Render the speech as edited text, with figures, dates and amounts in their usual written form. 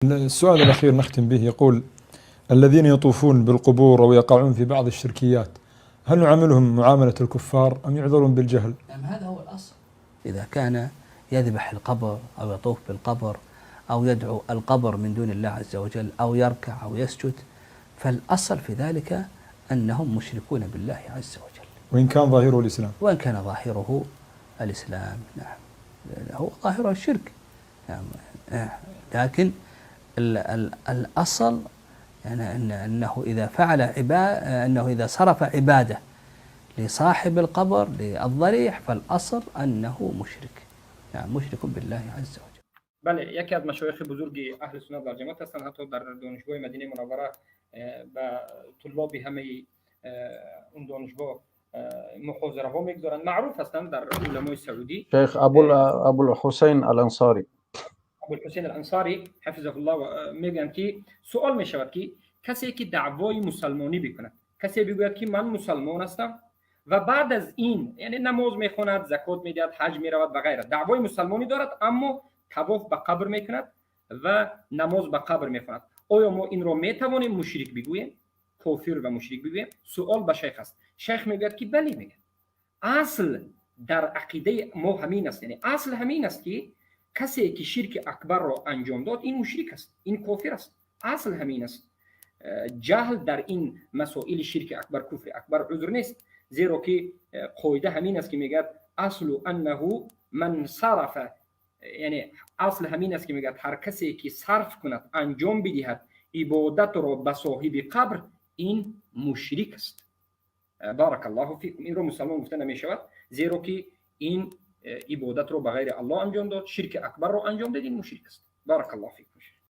السؤال الأخير نختم به، يقول: الذين يطوفون بالقبور أو يقعون في بعض الشركيات، هل نعاملهم معاملة الكفار أم يعذرون بالجهل؟ نعم، هذا هو الأصل. إذا كان يذبح القبر أو يطوف بالقبر أو يدعو القبر من دون الله عز وجل أو يركع أو يسجد، فالأصل في ذلك أنهم مشركون بالله عز وجل. وإن كان ظاهره الإسلام. وإن كان ظاهره الإسلام، نعم، هو ظاهره الشرك، نعم، لكن الأصل يعني أنه إذا فعل أنه إذا صرف عبادة لصاحب القبر، للضريح، فالأصل أنه مشرك، نعم، مشرك بالله عز وجل. بله، یکی از مشایخ بزرگ اهل سنت و جماعت هستند. حتی در دانشگاه مدینه منوره به طلاب همه اون دانشگاه محاضره ها میگذارند. معروف هستند در علمای سعودی. شیخ ابو الحسین الانصاری. ابو الحسین الانصاری حفظه الله. میگن که سوال میشود که کسی که دعوای مسلمانی بکند، کسی بگوید که من مسلمان هستم و بعد از این یعنی نماز میخواند، زکات میدهد، حج میرود و غیره، دعوای مسلمانی دارد، اما طواف به قبر میکند و نماز به قبر میخواند، آیا ما این را میتوانیم مشرک بگوییم، کافر و مشرک بگوییم؟ سوال به شیخ است. شیخ میگوید که بله، میگه اصل در عقیده ما همین است، یعنی اصل همین است که کسی که شرک اکبر را انجام داد، این مشرک است، این کافر است. اصل همین است. جهل در این مسائل شرک اکبر، کفر اکبر عذر نیست، زیرا که قاعده همین است که میگه اصل انه من صرف، یعنی اصل همین است که میگه هر کسی که صرف کند، انجام بدهد عبادت را به صاحب قبر، این مشرک است. بارک الله فیکم. این رو مسلمان گفته نمیشود، زیرا که این عبادت رو به غیر الله انجام داد، شرک اکبر رو انجام داد، این مشرک است. بارک الله فیکم.